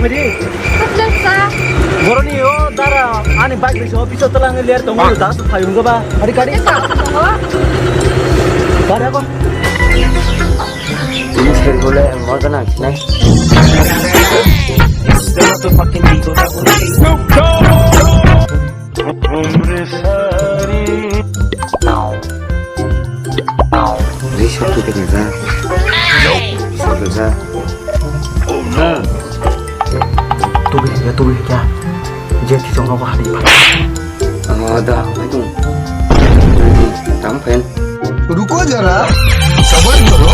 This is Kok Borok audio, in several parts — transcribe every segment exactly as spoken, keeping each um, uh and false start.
Phaidi. Boroni o dara ani bike bai so piso talang ler tongo da su phayung ba. Ari kari. Kari ako. Ini sel bole modern ang sinai. Risok tu kena ja. Risok tu ja. Ha. Tu kena ja, tu kena ja. Je ti jong ko hadi pa. Oh, da, mai tu. Tam pen. Ruko jara. Sabar karo.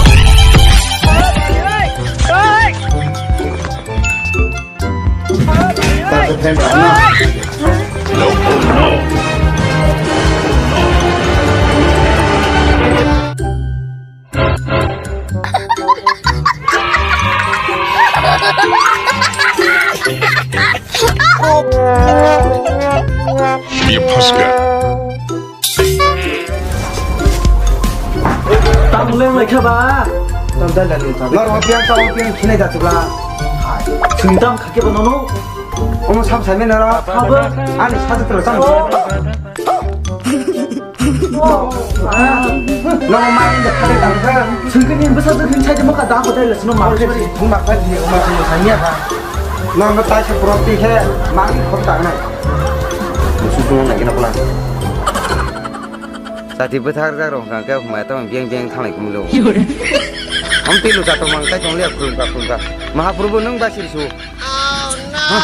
Ye phas gaya. Tamo leng lai kha ba? Tam dal dal tam. Nor opiang ta opiang khinai da tula. Hai. Sing tam kha ke ba nono? Omo sam sai me nara. Habo. Ani sa tula tam. Nono mai de khade tam kha. Sing ke ni basa de khin sai de ma ka da ko dai la sino ma. Thung ma kha ni ma thung sa ni ba. Nono tai sa proti khe ma ni khop ta nai. Musu tu na gina pula. Sati bwthar jak rok hwnkha khe hwnba tamo biyang biyang thanglai kumlo. Amtwi lucha tongmang tai tonglia khulumkha khulumkha. Mahaprabhu nwng basiri su. Ha?